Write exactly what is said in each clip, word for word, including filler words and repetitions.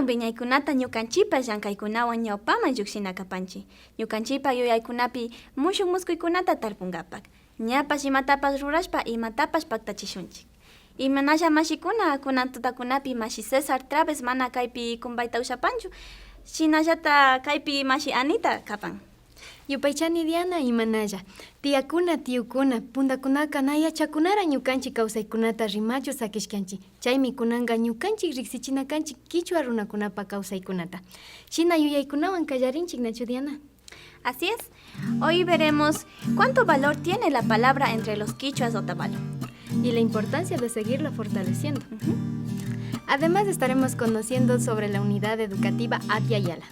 Wiñaykunata ñukanchipa llankaykunawan ñawpaman llukshina kapanchi, ñukanchipa yuyaykunapi mushuk muskuykunata tarpunkapak, ñapash imatapash rurashpa imatapash paktachishunchik. Imanalla mashikuna, kunan tutakunapi mashi César Traves mana kaypi kumbayta ushapanchu, shinallata kaypi mashi Anita kapan. Yupaychani Diana, imanalla. Tiyakuna, tiyukuna, puntakunaka na yachakunara ñukanchik kawsaykunata rimachu sakishkanchik. Chaymi kunanka ñukanchik riksichina kanchik kichwa runakunapa kawsaykunata. Shina yuyaykunawan kallarinchik, nachu Diana? Así es. Hoy veremos cuánto valor tiene la palabra entre los kichwas Otavalo. Y la importancia de seguirla fortaleciendo. Ujú. Además, estaremos conociendo sobre la unidad educativa Abya Yala.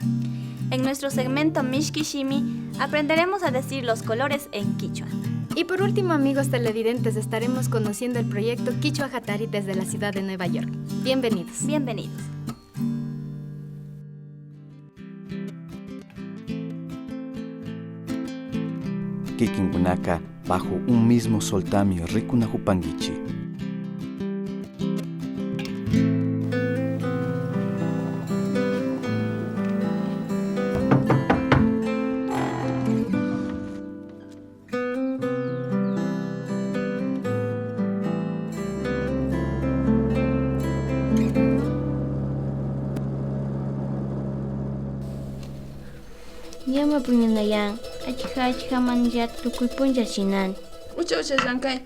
En nuestro segmento Mishki Shimi aprenderemos a decir los colores en kichwa. Y por último, amigos televidentes, estaremos conociendo el proyecto Kichwa Hatari desde la ciudad de Nueva York. Bienvenidos. Bienvenidos. Kikinkunaka bajo un mismo soltami rikunakupankichi. Ñama puñunayan, achka achkamanlla tukuy punlla shinani. Ucha ucha llankay,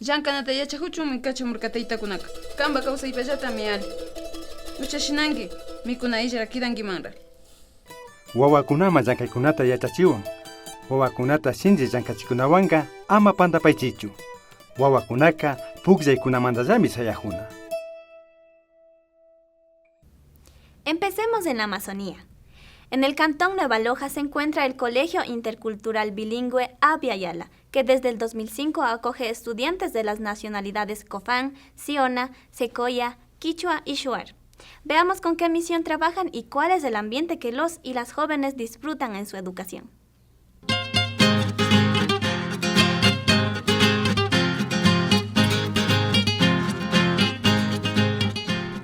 llankanata yachakuchunmi kachamurka taytakunaka. Kanpa kawsaypallatami alli. Ucha shinanki, mikuna illra kidankimanra. Wawakunaman llankaykunata yachachiwan. Wawakunata shinchi llankachikunawanka ama pantapaychichu. Wawakunaka pukllaykunamantallami shayakuna. Empecemos en la Amazonía. En el cantón Nueva Loja se encuentra el Colegio Intercultural Bilingüe Abya Yala, que desde el dos mil cinco acoge estudiantes de las nacionalidades Cofán, Siona, Secoya, Quichua y Shuar. Veamos con qué misión trabajan y cuál es el ambiente que los y las jóvenes disfrutan en su educación.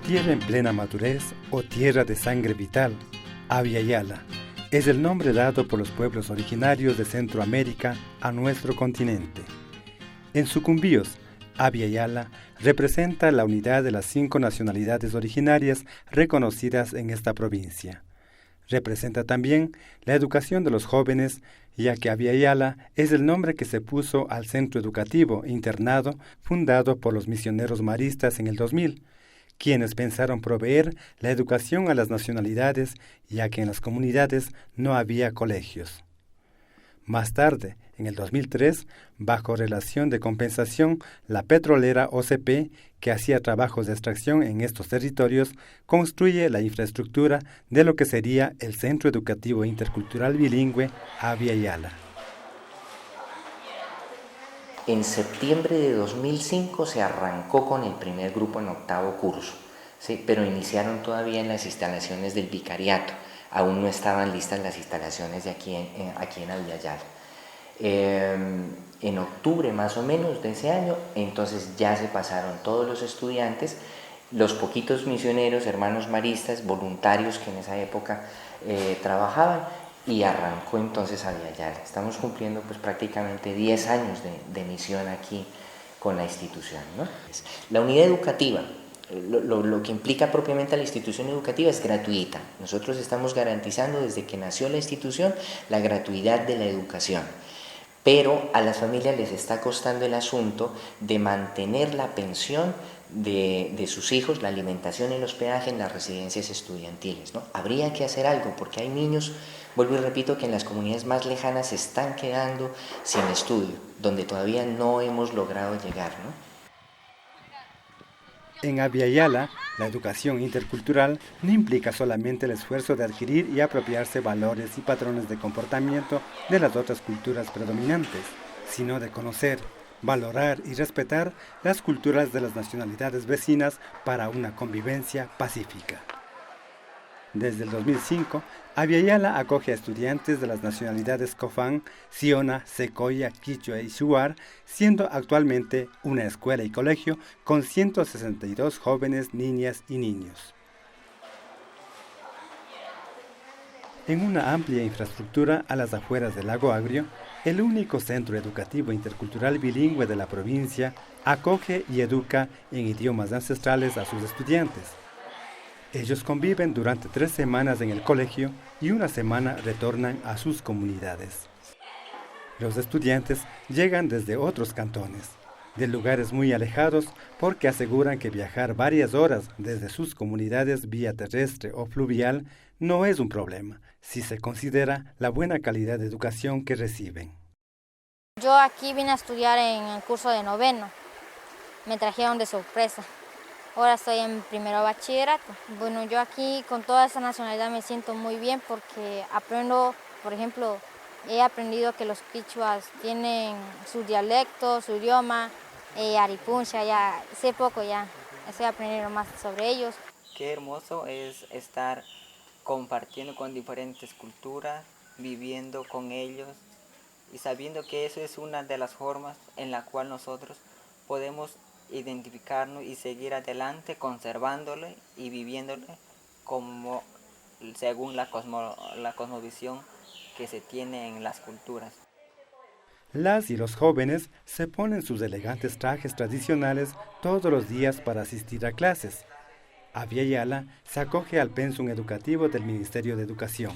Tierra en plena madurez o tierra de sangre vital, Abya Yala, es el nombre dado por los pueblos originarios de Centroamérica a nuestro continente. En Sucumbíos, Abya Yala representa la unidad de las cinco nacionalidades originarias reconocidas en esta provincia. Representa también la educación de los jóvenes, ya que Abya Yala es el nombre que se puso al centro educativo internado fundado por los misioneros maristas en el dos mil, quienes pensaron proveer la educación a las nacionalidades, ya que en las comunidades no había colegios. Más tarde, en el dos mil tres, bajo relación de compensación, la petrolera O C P, que hacía trabajos de extracción en estos territorios, construye la infraestructura de lo que sería el Centro Educativo Intercultural Bilingüe Abya Yala. En septiembre de dos mil cinco se arrancó con el primer grupo en octavo curso, ¿sí? Pero iniciaron todavía en las instalaciones del vicariato, aún no estaban listas las instalaciones de aquí en, en- aquí en Abya Yala. Em, en octubre más o menos de ese año, entonces ya se pasaron todos los estudiantes, los poquitos misioneros, hermanos maristas, voluntarios que en esa época eh, trabajaban, y arrancó entonces Abya Yala. Estamos cumpliendo pues prácticamente diez años de, de misión aquí con la institución, ¿no? La unidad educativa, lo, lo- lo que implica propiamente la institución educativa, es gratuita. Nosotros estamos garantizando desde que nació la institución la gratuidad de la educación. Pero a las familias les está costando el asunto de mantener la pensión de, de sus hijos, la alimentación y el hospedaje en las residencias estudiantiles, ¿no? Habría que hacer algo porque hay niños, vuelvo y repito, que en las comunidades más lejanas se están quedando sin estudio, donde todavía no hemos logrado llegar, ¿no? En Abya Yala, la educación intercultural no implica solamente el esfuerzo de adquirir y apropiarse valores y patrones de comportamiento de las otras culturas predominantes, sino de conocer, valorar y respetar las culturas de las nacionalidades vecinas para una convivencia pacífica. Desde el dos mil cinco, Abya Yala acoge a estudiantes de las nacionalidades Cofán, Siona, Secoya, Quichua y Shuar, siendo actualmente una escuela y colegio con ciento sesenta y dos jóvenes, niñas y niños. En una amplia infraestructura a las afueras del Lago Agrio, el único centro educativo intercultural bilingüe de la provincia acoge y educa en idiomas ancestrales a sus estudiantes. Ellos conviven durante tres semanas en el colegio y una semana retornan a sus comunidades. Los estudiantes llegan desde otros cantones, de lugares muy alejados, porque aseguran que viajar varias horas desde sus comunidades vía terrestre o fluvial no es un problema, si se considera la buena calidad de educación que reciben. Yo aquí vine a estudiar en el curso de noveno. Me trajeron de sorpresa. Ahora estoy en primero bachillerato. Bueno, yo aquí con toda esa nacionalidad me siento muy bien porque aprendo, por ejemplo, he aprendido que los quichuas tienen su dialecto, su idioma, eh, aripuncha, ya sé poco ya. Estoy aprendiendo más sobre ellos. Qué hermoso es estar compartiendo con diferentes culturas, viviendo con ellos y sabiendo que eso es una de las formas en la cual nosotros podemos identificarnos y seguir adelante conservándole y viviéndole como según la cosmo-, la cosmovisión que se tiene en las culturas. Las y los jóvenes se ponen sus elegantes trajes tradicionales todos los días para asistir a clases. Abya Yala se acoge al pensum educativo del Ministerio de Educación.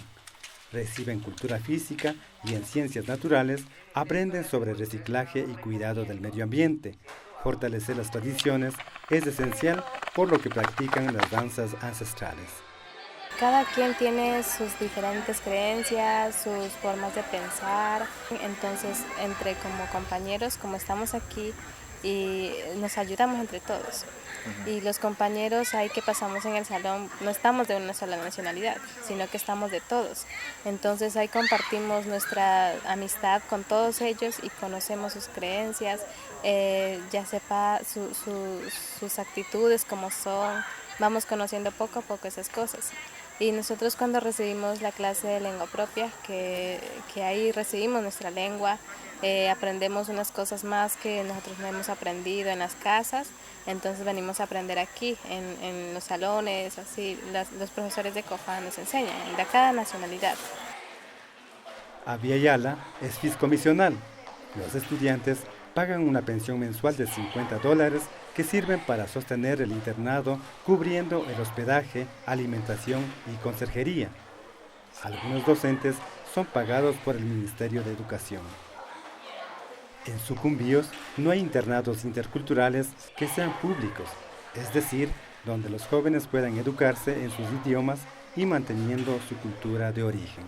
Reciben cultura física y en ciencias naturales aprenden sobre reciclaje y cuidado del medio ambiente. Fortalecer las tradiciones es esencial, por lo que practican las danzas ancestrales. Cada quien tiene sus diferentes creencias, sus formas de pensar, entonces entre como compañeros, como estamos aquí y nos ayudamos entre todos. Y los compañeros ahí que pasamos en el salón, no estamos de una sola nacionalidad, sino que estamos de todos. Entonces ahí compartimos nuestra amistad con todos ellos y conocemos sus creencias, eh, ya sepa su- su- sus actitudes, cómo son, vamos conociendo poco a poco esas cosas. Y nosotros cuando recibimos la clase de lengua propia, que, que ahí recibimos nuestra lengua, eh, aprendemos unas cosas más que nosotros no hemos aprendido en las casas, entonces venimos a aprender aquí, en, en los salones, así, las- los profesores de COFA nos enseñan, de cada nacionalidad. Abya Yala es fiscomisional. Los estudiantes pagan una pensión mensual de cincuenta dólares que sirven para sostener el internado, cubriendo el hospedaje, alimentación y conserjería. Algunos docentes son pagados por el Ministerio de Educación. En Sucumbíos no hay internados interculturales que sean públicos, es decir, donde los jóvenes puedan educarse en sus idiomas y manteniendo su cultura de origen.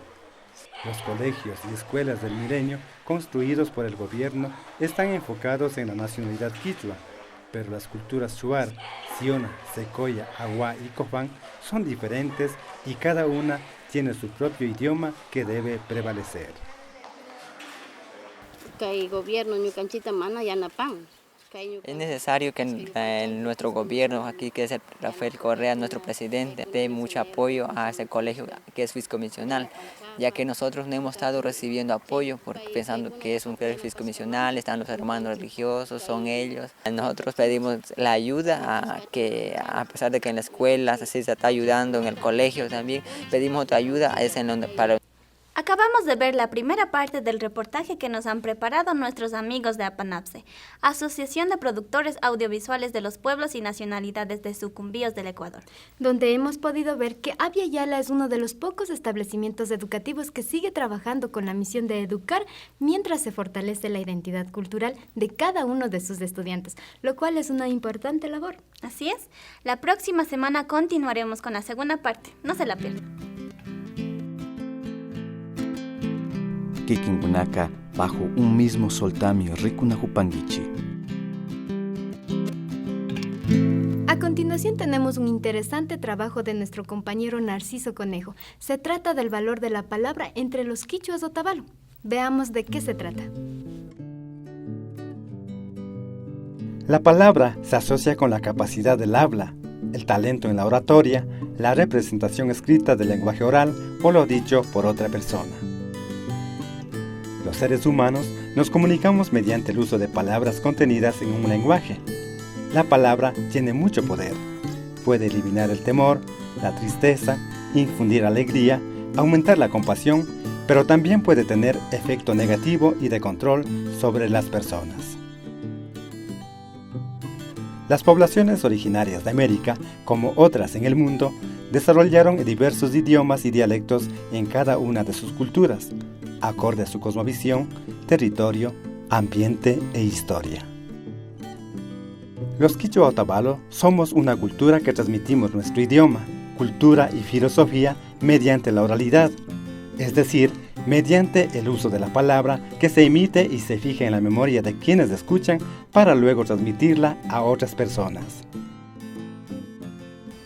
Los colegios y escuelas del Milenio construidos por el gobierno están enfocados en la nacionalidad quichua, pero las culturas shuar, siona, secoya, aguá y cofán son diferentes y cada una tiene su propio idioma que debe prevalecer. Kay gobierno ñukanchita mana yanapan. Es necesario que en- en nuestro gobierno, aquí que es el Rafael Correa, nuestro presidente, dé mucho apoyo a ese colegio que es fiscomisional, ya que nosotros no hemos estado recibiendo apoyo, porque pensando que es un colegio fiscomisional, están los hermanos religiosos, son ellos. Nosotros pedimos la ayuda a que, a pesar de que en la escuela así se está ayudando, en el colegio también, pedimos otra ayuda, es en donde para Acabamos de ver la primera parte del reportaje que nos han preparado nuestros amigos de APANAPSE, Asociación de Productores Audiovisuales de los Pueblos y Nacionalidades de Sucumbíos del Ecuador, donde hemos podido ver que Abya Yala es uno de los pocos establecimientos educativos que sigue trabajando con la misión de educar mientras se fortalece la identidad cultural de cada uno de sus estudiantes, lo cual es una importante labor. Así es. La próxima semana continuaremos con la segunda parte. No se la pierdan. Kikinkunaka bajo un mismo soltami rikunakupankichi. A continuación tenemos un interesante trabajo de nuestro compañero Narciso Conejo. Se trata del valor de la palabra entre los quichuas otavalo. Veamos de qué se trata. La palabra se asocia con la capacidad del habla, el talento en la oratoria, la representación escrita del lenguaje oral o lo dicho por otra persona. Los seres humanos nos comunicamos mediante el uso de palabras contenidas en un lenguaje. La palabra tiene mucho poder. Puede eliminar el temor, la tristeza, infundir alegría, aumentar la compasión, pero también puede tener efecto negativo y de control sobre las personas. Las poblaciones originarias de América, como otras en el mundo, desarrollaron diversos idiomas y dialectos en cada una de sus culturas, acorde a su cosmovisión, territorio, ambiente e historia. Los kichwa otavalo somos una cultura que transmitimos nuestro idioma, cultura y filosofía mediante la oralidad, es decir, mediante el uso de la palabra que se emite y se fija en la memoria de quienes escuchan para luego transmitirla a otras personas.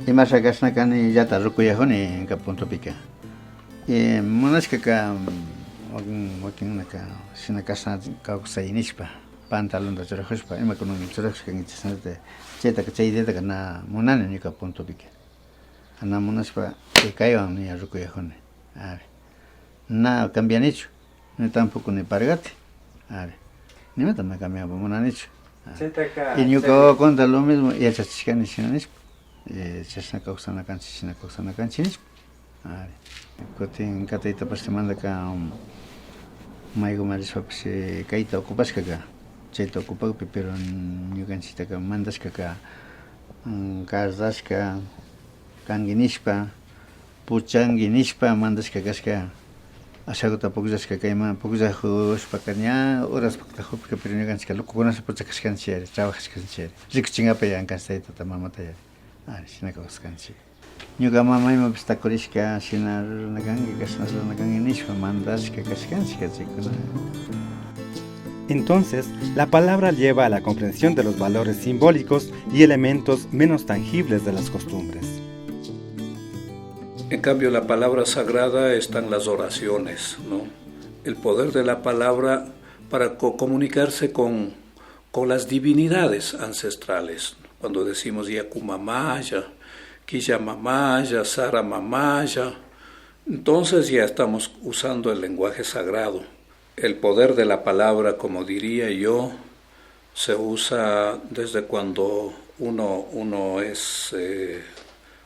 Imasha kashna kanillata rukuyajuni ñuka puntupika. Eh, munashkaka, wakin, wakinnaka shina kashna kawsay nishpa, pantalonta churajushpa, imakunami churajushkankichik, chashnata, chaytaka, chay ideyataka na munani ñuka puntupika. Na munashpa, kaywan ña rukuyajuni. Ari. Na cambianichu, ni tampoco ni pargati. Ari. Nimata na cambiapa munanichu. Ari. Chaytaka, y ñuka wawakunata lo mismo yachachishkani shina nishpa. Eh, chashna kawsana kanchik, shina kawsana kanchik nishpa. Ari. Kutin katayta pashtimantaka, um, mayguma rishpapish, eh, kayta ocupashkaka, chayta ocupakpi, pero ñukanchiktaka mandashkaka, mm, kardashka kanki nishpa, puchanki nishpa mandashka kashka, ashakuta pukllashka kayman, pukllajushpaka ña horaspakta jupika, pero ñukanchikka locokunasha puchakashkanchik yari, trabajashkanchik yari, rikuchingapa yankanchik taytata mamata yari. Ari, shina kawsashkanchik. Ñuka mama imapish takurishka, shina rurana kanki, kashna rurana kanki nishpa mandashka kashkanchik chaykuna. Entonces, la palabra lleva a la comprensión de los valores simbólicos y elementos menos tangibles de las costumbres. En cambio, la palabra sagrada están las oraciones, ¿no? El poder de la palabra para co-, comunicarse con, con las divinidades ancestrales. Cuando decimos Yaku Mamaya, Killa Mamaya, Sara Mamaya, entonces ya estamos usando el lenguaje sagrado. El poder de la palabra, como diría yo, se usa desde cuando uno, uno es, eh,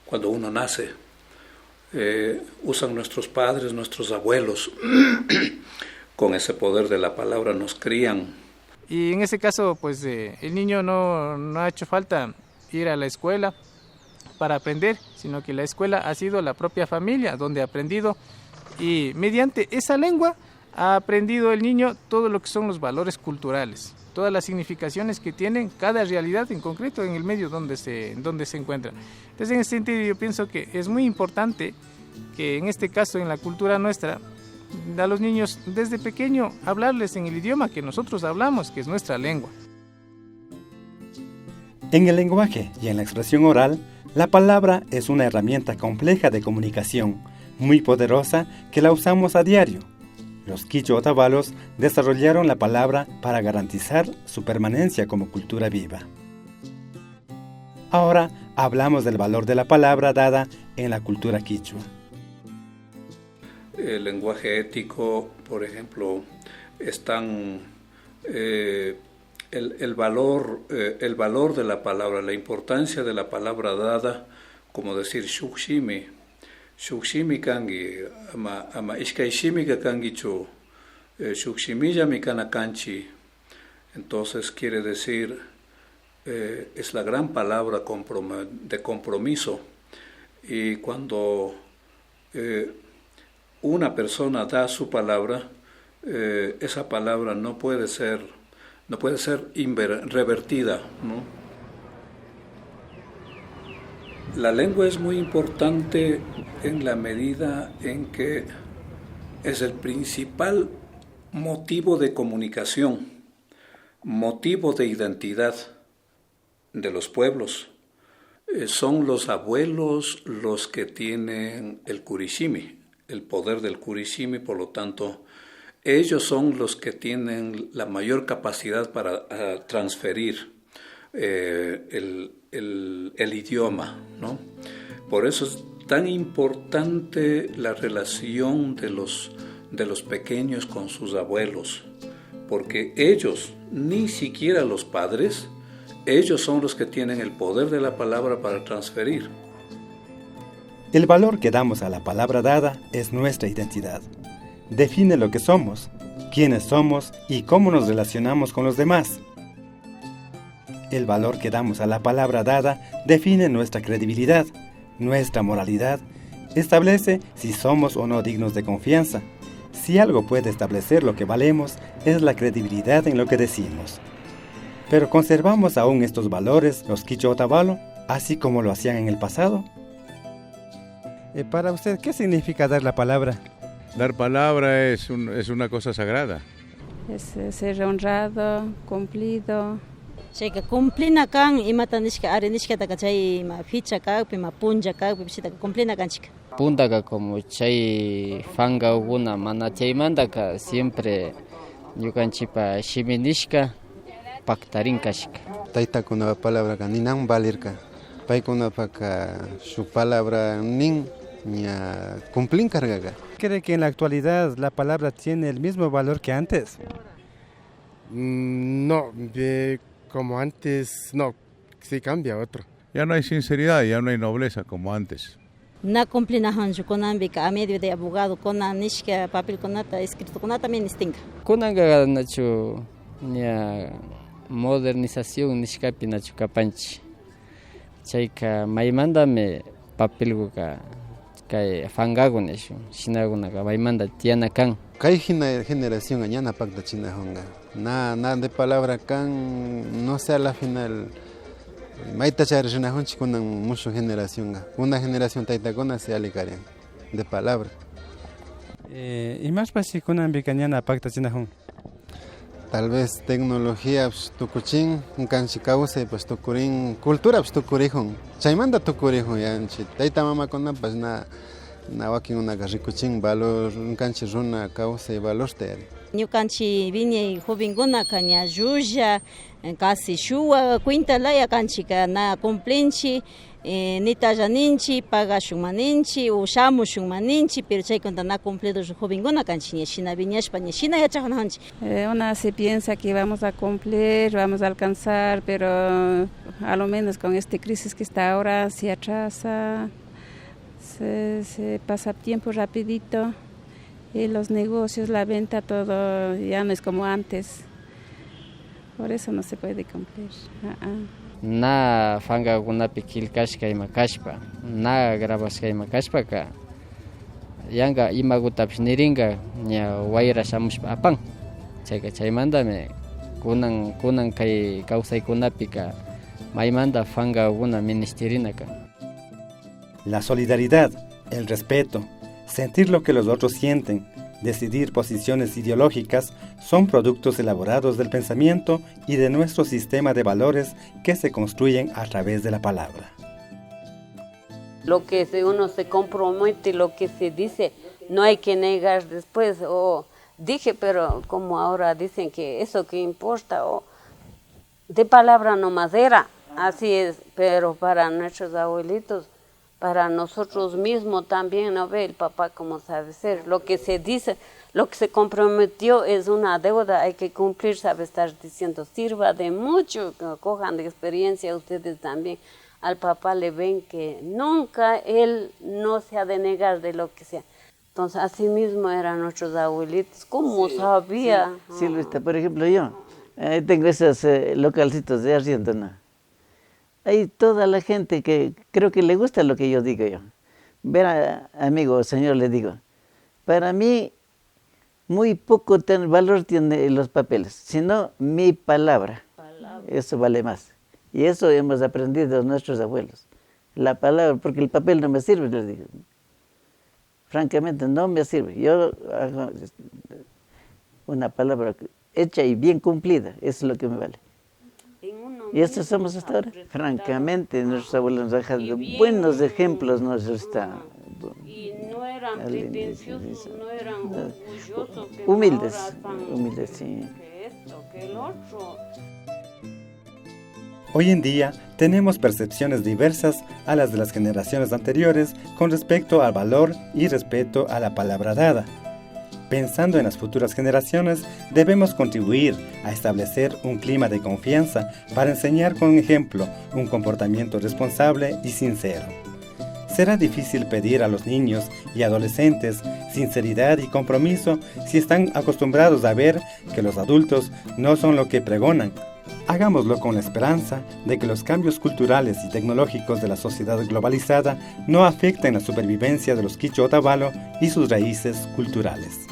cuando uno nace. Eh, usan nuestros padres, nuestros abuelos. Con ese poder de la palabra nos crían. Y en ese caso, pues, eh, el niño no, no ha hecho falta ir a la escuela para aprender, sino que la escuela ha sido la propia familia donde ha aprendido, y mediante esa lengua ha aprendido el niño todo lo que son los valores culturales, todas las significaciones que tienen cada realidad en concreto en el medio donde se, donde se encuentra. Entonces, en ese sentido, yo pienso que es muy importante que en este caso, en la cultura nuestra, a los niños desde pequeño hablarles en el idioma que nosotros hablamos, que es nuestra lengua. En el lenguaje y en la expresión oral, la palabra es una herramienta compleja de comunicación, muy poderosa, que la usamos a diario. Los kichwa otavalos desarrollaron la palabra para garantizar su permanencia como cultura viva. Ahora hablamos del valor de la palabra dada en la cultura kichwa. El lenguaje ético, por ejemplo, están, eh, el, el valor, eh, el valor de la palabra, la importancia de la palabra dada, como decir shuk shimi, shuk shimi kanki, ama, ama ishkay shimika kankichu, eh, shuk shimillami kana kanchik. Entonces quiere decir, eh, es la gran palabra comprome-, de compromiso. Y cuando, eh, una persona da su palabra, eh, esa palabra no puede ser, no puede ser inver-, revertida, ¿no? La lengua es muy importante en la medida en que es el principal motivo de comunicación, motivo de identidad de los pueblos. Eh, son los abuelos los que tienen el kurishimi, el poder del kurishimi, por lo tanto, ellos son los que tienen la mayor capacidad para, ah, transferir, eh, el, el, el idioma, ¿no? Por eso es tan importante la relación de los, de los pequeños con sus abuelos, porque ellos, ni siquiera los padres, ellos son los que tienen el poder de la palabra para transferir. El valor que damos a la palabra dada es nuestra identidad. Define lo que somos, quiénes somos y cómo nos relacionamos con los demás. El valor que damos a la palabra dada define nuestra credibilidad, nuestra moralidad, establece si somos o no dignos de confianza. Si algo puede establecer lo que valemos, es la credibilidad en lo que decimos. Pero ¿conservamos aún estos valores los kichwa Otavalo, así como lo hacían en el pasado? Eh, para usted, ¿qué significa dar la palabra? Dar palabra es un, es una cosa sagrada. Es, eh, ser honrado, cumplido. Chayka cumplina kan, imata nishka, ari nishkataka chay ima fecha kakpi, ima punlla kakpi, chaytaka cumplina kanchik. Puntaka como chay pankakuna mana chaymantaka siempre ñukanchikpa shimi nishka paktarin kashka. Taytakunapa palabraka ninan valirka. Paykunapaka shuk palabra nin ña cumplin karkaka. ¿Cree que en la actualidad la palabra tiene el mismo valor que antes? Mm, no, eh, como antes, no, sí cambia otro. Ya no hay sinceridad, ya no hay nobleza como antes. Na cumplinakunchu kunanpika a medio de abogado kuna nishka papelkunata, escritokunatami nistinka. Kunanka nachu ña modernización nishkapi nachu kapanchik. Chayka maymantami papelkuka kay pankaku nishun, shinakunaka maymanta tiyana kan. Kay hina generacionka ñana paktachinakunka. Na, na de palabra kan, no sé, a la final, mayta charishinakunchik kunan mushuk generacionka. Kunan generación taytakuna sí alli karin de palabra. Eh, imashpashi kunanpika ñana paktachinakun? Tal vez tecnologiapash tukuchin, ñukanchik kawsaypash tukurin, culturapash tukurikun. Chaymanta tukurikun yanchik tayta mamakunapash na, na wakinkunaka rikuchin valor, ñukanchik runa kawsay valorta yari. Ñukanchik wiñay jovenkunaka ña llulla, casi shuwa cuenta laya kanchik, na cumplinchik, eh, nitalla ninchik, pagashunma ninchik, o shamushunma ninchik, pero chaykunata na cumplido jovenkuna kanchik, ña shina wiñashpa, ña shina yachakunakunchik. Eh, una se piensa que vamos a cumplir, vamos a alcanzar, pero a lo menos con este crisis que está ahora, se atrasa, se, se pasa tiempo rapidito. Y los negocios, la venta, todo ya no es como antes. Por eso no se puede cumplir. Ah, ah. Na pankakunapi killkashka ima kashpa, na grabashka ima kashpaka, yanka imakutapish nirinka ña wayra shamushpa apan. Chayka chaymantami kunan, kunan kay kawsaykunapika maymanta pankakuna minishtirina kan. La solidaridad, el respeto, sentir lo que los otros sienten, decidir posiciones ideológicas son productos elaborados del pensamiento y de nuestro sistema de valores que se construyen a través de la palabra. Lo que se, uno se compromete, lo que se dice, no hay que negar después, o dije, pero como ahora dicen que eso qué importa, o de palabra nomás era, así es, pero para nuestros abuelitos, para nosotros mismos también, ¿no ve? El papá cómo sabe ser, lo que se dice, lo que se comprometió es una deuda, hay que cumplir, sabe estar diciendo, sirva de mucho, que cojan de experiencia ustedes también. Al papá le ven que nunca él no se ha de negar de lo que sea. Entonces, así mismo eran nuestros abuelitos, ¿cómo sabía? Sí, Luisita, por ejemplo, yo, eh, tengo esos, eh, localcitos de arriendo, ¿no? Hay toda la gente que creo que le gusta lo que yo digo yo. Verá, amigo, señor, le digo, para mí muy poco ten-, valor tiene los papeles, sino mi palabra. Eso vale más. Y eso hemos aprendido de nuestros abuelos. La palabra, porque el papel no me sirve, les digo. Francamente, no me sirve. Yo hago una palabra hecha y bien cumplida, eso es lo que me vale. Y eso somos hasta ahora. Francamente, nuestros abuelos nos han dejado buenos ejemplos, nos está. Y no eran pretenciosos, no eran orgullosos, que humildes, ahora están humildes, sí. Que esto, que el otro. Hoy en día tenemos percepciones diversas a las de las generaciones anteriores con respecto al valor y respeto a la palabra dada. Pensando en las futuras generaciones, debemos contribuir a establecer un clima de confianza para enseñar con ejemplo un comportamiento responsable y sincero. Será difícil pedir a los niños y adolescentes sinceridad y compromiso si están acostumbrados a ver que los adultos no son lo que pregonan. Hagámoslo con la esperanza de que los cambios culturales y tecnológicos de la sociedad globalizada no afecten la supervivencia de los kichwa Otavalo y sus raíces culturales.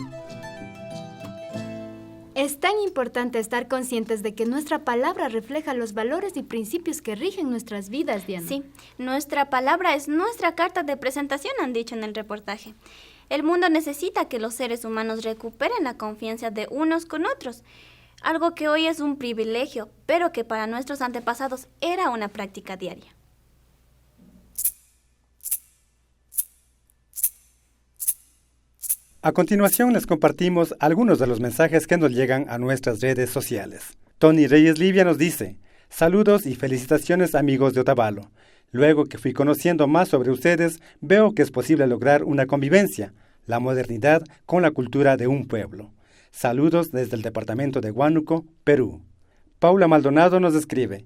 Es tan importante estar conscientes de que nuestra palabra refleja los valores y principios que rigen nuestras vidas, Diana. Sí, nuestra palabra es nuestra carta de presentación, han dicho en el reportaje. El mundo necesita que los seres humanos recuperen la confianza de unos con otros, algo que hoy es un privilegio, pero que para nuestros antepasados era una práctica diaria. A continuación les compartimos algunos de los mensajes que nos llegan a nuestras redes sociales. Tony Reyes Livia nos dice: "Saludos y felicitaciones, amigos de Otavalo. Luego que fui conociendo más sobre ustedes, veo que es posible lograr una convivencia, la modernidad con la cultura de un pueblo. Saludos desde el departamento de Huánuco, Perú". Paula Maldonado nos escribe: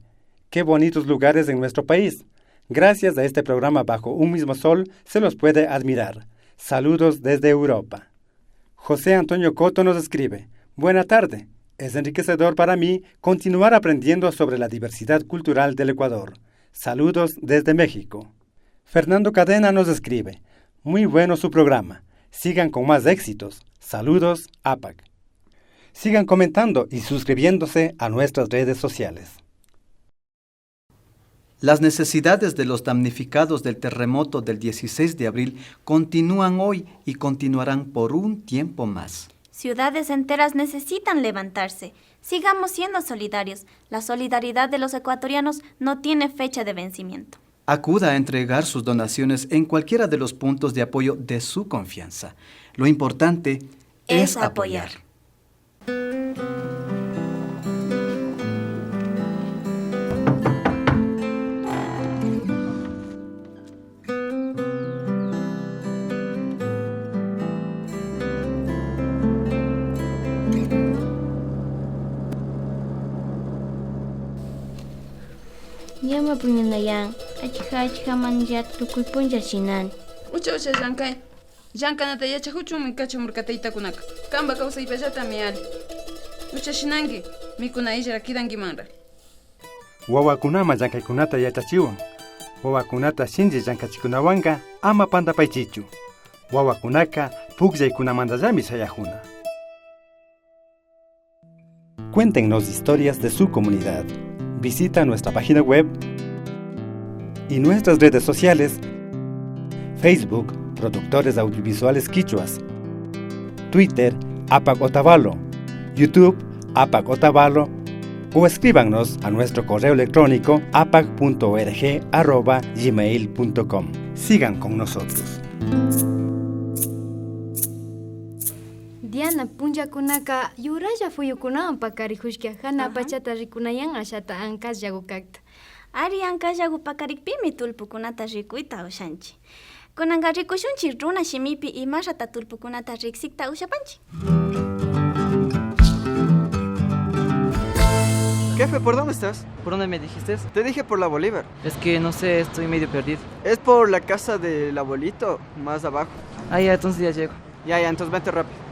"Qué bonitos lugares en nuestro país. Gracias a este programa Bajo un mismo sol se los puede admirar. Saludos desde Europa". José Antonio Coto nos escribe: "Buena tarde. Es enriquecedor para mí continuar aprendiendo sobre la diversidad cultural del Ecuador. Saludos desde México". Fernando Cadena nos escribe: "Muy bueno su programa. Sigan con más éxitos. Saludos, APAC". Sigan comentando y suscribiéndose a nuestras redes sociales. Las necesidades de los damnificados del terremoto del dieciséis de abril continúan hoy y continuarán por un tiempo más. Ciudades enteras necesitan levantarse. Sigamos siendo solidarios. La solidaridad de los ecuatorianos no tiene fecha de vencimiento. Acuda a entregar sus donaciones en cualquiera de los puntos de apoyo de su confianza. Lo importante es apoyar. Ñama puñunayan, achka achka manilla tukuy puncha shinani. Ucha ucha llankay, llankanata yachakuchunmi kachamurka taytakunaka. Kanpa kawsaypallatami alli. Ucha shinanki, mikuna illra kidankimanra. Wawakunaman llankaykunata yachachiwan. Wawakunata shinchi llankachikunawanka ama pantapaychichu. Wawakunaka pukllaykunamantallami shayakuna. Cuéntenos historias de su comunidad. Visita nuestra página web y nuestras redes sociales: Facebook, Productores Audiovisuales Quichuas; Twitter, APAC Otavalo; YouTube, APAC Otavalo; o escríbanos a nuestro correo electrónico apac punto org arroba gmail punto com. Sigan con nosotros. Diana, punllakunaka yuralla puyukunawan pakarijushka, jana pachata rikunayan ashata ankallagu kakta. Ari, ankallagu pakarikpimi tullpukunata rikuyta ushanchi. Kunanka rikushunchi runa shimipi imashata tullpukunata riksikta ushapanchi. ¿Qué fue? ¿Por dónde estás? ¿Por dónde me dijiste? Te dije por la Bolívar. Es que no sé, estoy medio perdido. Es por la casa del abuelito, más abajo. Ah, ya, entonces ya llego. Ya, ya, entonces vente rápido.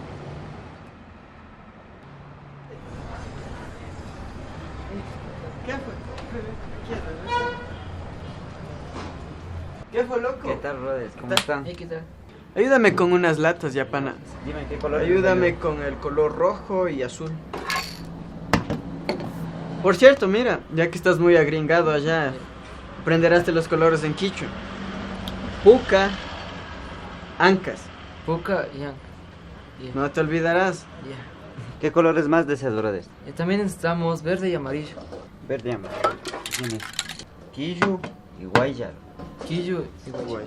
¿Qué fue? ¿Qué fue, loco? ¿Qué tal, brothers? ¿Cómo están? Hey, ¿qué tal? Ayúdame con unas latas, ya, pana. Dime, ¿qué color? Ayúdame con el color rojo y azul. Por cierto, mira, ya que estás muy agringado allá, aprenderás de los colores en quichua. Puka, ancas. Puka y anca. Ya. No te olvidarás. Ya. ¿Qué colores más deseas, brother? Eh, también necesitamos verde y amarillo. Verde y amarillo. Tienes quillu y guaylla. Quillu y guaylla.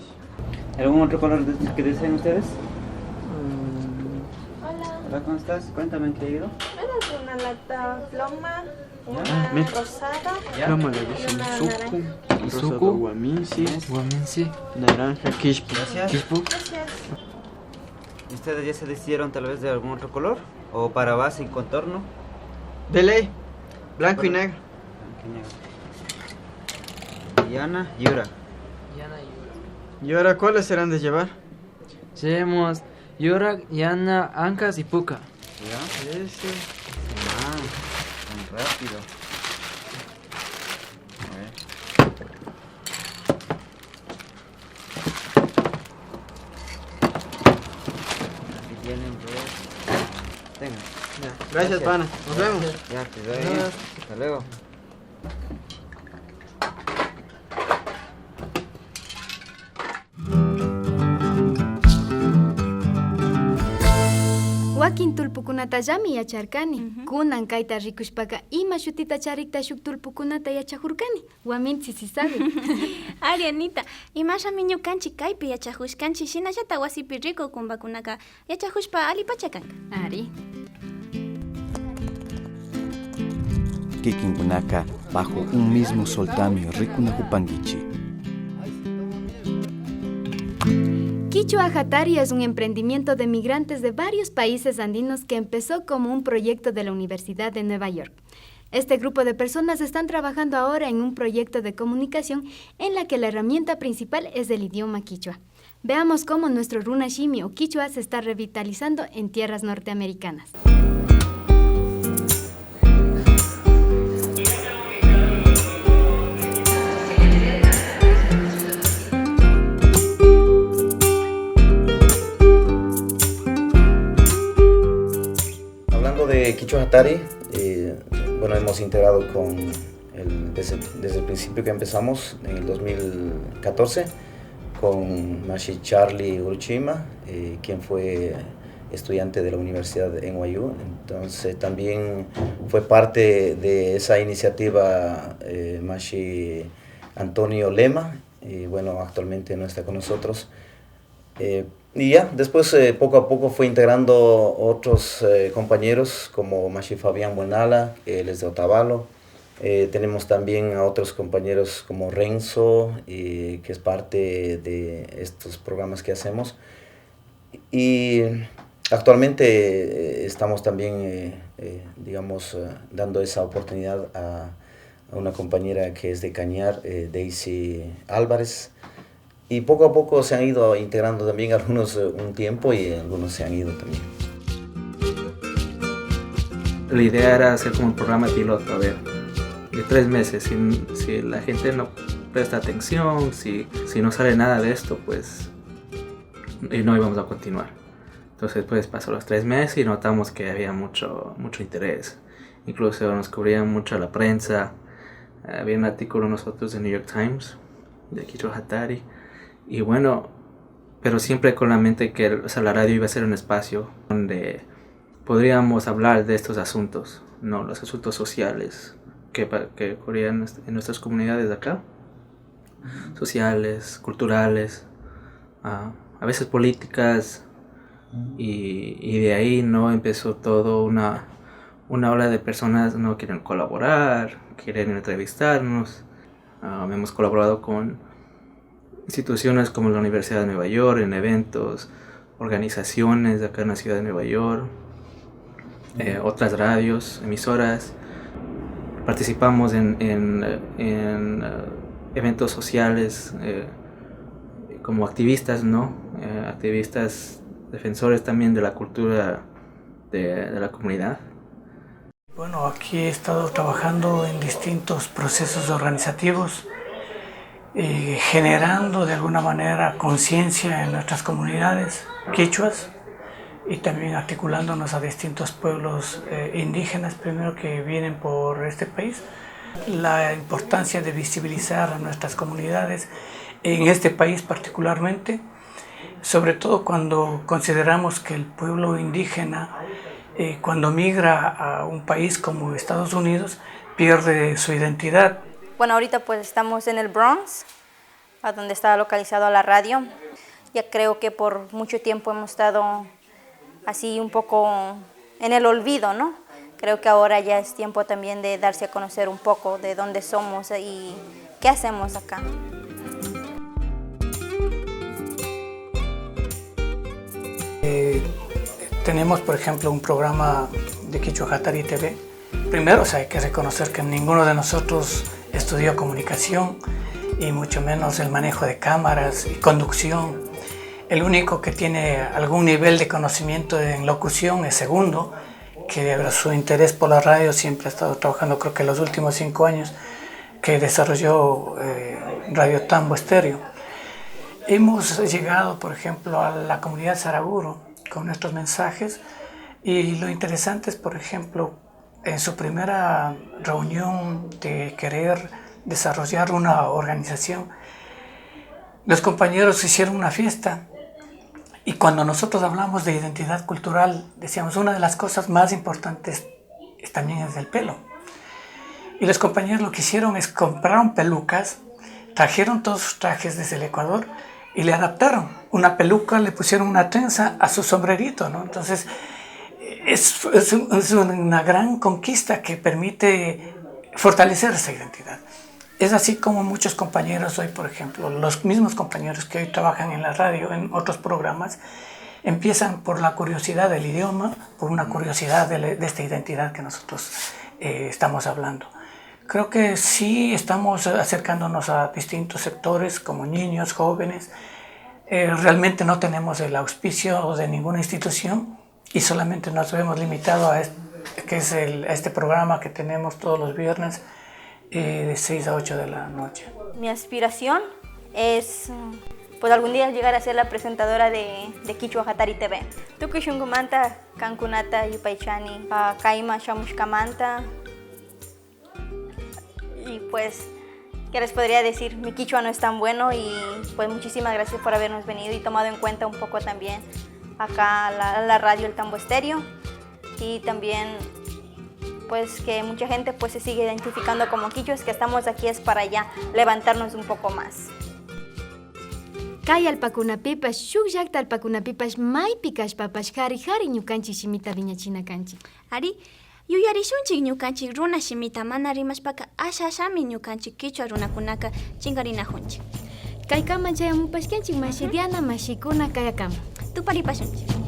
¿Algún otro color de- que deseen ustedes? Hola. Hola, ¿cómo estás? Cuéntame, ¿en qué ayudo? Bueno, una lata ploma, una rosada y una naranja. Ploma le dicen suku, rosado guaminsi, guaminsi, naranja kishpu. Gracias. Kishpu. Gracias. ¿Y ustedes ya se decidieron tal vez de algún otro color? ¿O para base y contorno? De ley, blanco y negro. Blanco y negro. Yana, Yura. Yana, Yura. ¿Y ahora cuáles serán de llevar? Llevemos yurak, yana, ancas y puka. ¿Ya? Sí, sí. Ah, tan rápido. A ver. Aquí tienen, pues. Tenga. Ya. Gracias, gracias, pana. Nos vemos. Ya, que te vaya bien. Adiós. Hasta luego. Wakin tullpukunatallami yacharkani. Ujú. Kunan kayta rikushpaka ima shutita charikta shuk tullpukunata yachajurkani. Waminchi si sabe. Ari, Anita, imashami ñukanchik kaypi yachajushkanchik, shinallata wasipi rikuk kumbakunaka yachajushpa allipacha kanka. Ari. Kikinkunaka bajo un mismo soltami rikunajupankichik. Kichwa Hatari es un emprendimiento de migrantes de varios países andinos que empezó como un proyecto de la Universidad de Nueva York. Este grupo de personas están trabajando ahora en un proyecto de comunicación en la que la herramienta principal es el idioma kichwa. Veamos cómo nuestro runa shimi o kichwa se está revitalizando en tierras norteamericanas. Hablando de Kichwa Hatari, eh, bueno, hemos integrado con el, desde, desde el principio que empezamos, en el dos mil catorce, con Mashi Charlie Uruchima, eh, quien fue estudiante de la Universidad de N Y U. Entonces, también fue parte de esa iniciativa, eh, Mashi Antonio Lema, y bueno, actualmente no está con nosotros. Eh, y ya, después, eh, poco a poco fue integrando otros, eh, compañeros como Mashi Fabián Buenala, él es de Otavalo. Eh, tenemos también a otros compañeros como Renzo, eh, que es parte de estos programas que hacemos. Y actualmente, eh, estamos también, eh, eh, digamos, eh, dando esa oportunidad a, a una compañera que es de Cañar, eh, Daisy Álvarez. Y poco a poco se han ido integrando también algunos, eh, un tiempo y algunos se han ido también. La idea era hacer como un programa piloto, a ver, de tres meses, si, si la gente no presta atención, si, si no sale nada de esto, pues, y no íbamos a continuar. Entonces, pues, pasó los tres meses y notamos que había mucho, mucho interés. Incluso nos cubrían mucho la prensa. Había un artículo nosotros de New York Times, de Kichwa Hatari. Y bueno, pero siempre con la mente que, o sea, la radio iba a ser un espacio donde podríamos hablar de estos asuntos, ¿no? Los asuntos sociales que pa-, que ocurrían en nuestras comunidades de acá. Sociales, culturales, ah, a veces políticas, y, y de ahí, ¿no? Empezó todo una, una ola de personas, ¿no? Quieren colaborar, quieren entrevistarnos. Ah, hemos colaborado con instituciones como la Universidad de Nueva York en eventos, organizaciones de acá en la ciudad de Nueva York, eh, otras radios, emisoras. Participamos en, en, en, eh, eventos sociales, eh, como activistas, ¿no? Eh, activistas defensores también de la cultura de, de la comunidad. Bueno, aquí he estado trabajando en distintos procesos organizativos, eh, generando de alguna manera conciencia en nuestras comunidades quichuas y también articulándonos a distintos pueblos, eh, indígenas, primero que vienen por este país. La importancia de visibilizar a nuestras comunidades en este país particularmente, sobre todo cuando consideramos que el pueblo indígena, eh, cuando migra a un país como Estados Unidos, pierde su identidad. Bueno, ahorita pues estamos en el Bronx, a donde está localizado la radio. Ya creo que por mucho tiempo hemos estado así un poco en el olvido, ¿no? Creo que ahora ya es tiempo también de darse a conocer un poco de dónde somos y qué hacemos acá. Eh, tenemos, por ejemplo, un programa de Kichwa Hatari T V. Primero, o sea, hay que reconocer que ninguno de nosotros estudió comunicación, y mucho menos el manejo de cámaras y conducción. El único que tiene algún nivel de conocimiento en locución es Segundo, que su interés por la radio siempre ha estado trabajando, creo que los últimos cinco años que desarrolló eh, Radio Tambo Estéreo. Hemos llegado, por ejemplo, a la comunidad Saraguro con nuestros mensajes y lo interesante es, por ejemplo, en su primera reunión de querer desarrollar una organización, los compañeros hicieron una fiesta y cuando nosotros hablamos de identidad cultural, decíamos, una de las cosas más importantes es también es el pelo. Y los compañeros lo que hicieron es compraron pelucas, trajeron todos sus trajes desde el Ecuador y le adaptaron. Una peluca, le pusieron una trenza a su sombrerito, ¿no? Entonces, es, es un- es una gran conquista que permite fortalecer esa identidad. Es así como muchos compañeros hoy, por ejemplo, los mismos compañeros que hoy trabajan en la radio, en otros programas, empiezan por la curiosidad del idioma, por una curiosidad de, de esta identidad que nosotros eh, estamos hablando. Creo que sí estamos acercándonos a distintos sectores, como niños, jóvenes. Eh, realmente no tenemos el auspicio de ninguna institución y solamente nos hemos limitado a este, que es el- a este programa que tenemos todos los viernes eh, de seis a ocho de la noche. Mi aspiración es, mm, pues algún día llegar a ser la presentadora de, de Kichwa Hatari T V. Tukuy shunkumanta kankunata yupaychani, ah, kayman shamushkamanta. Y pues, ¿qué les podría decir? Mi kichwa no es tan bueno y pues muchísimas gracias por habernos venido y tomado en cuenta un poco también acá la, la radio El Tambo Estéreo. Y también pues que mucha gente pues se sigue identificando como kichwas, que estamos aquí es para ya levantarnos un poco más. Kay allpakunapipash, shuk llakta allpakunapipash maypi kashpapash kari kari ñukanchik shimita wiñachina kanchik. Ari, yuyarishunchik ñukanchik runa shimita mana rimashpaka asha ashami ñukanchik kichwa runakunaka chinkarinakunchik. Kaykaman chayamupashkanchik mashi Diana, mashikuna kayakaman. Tuparipashunchik.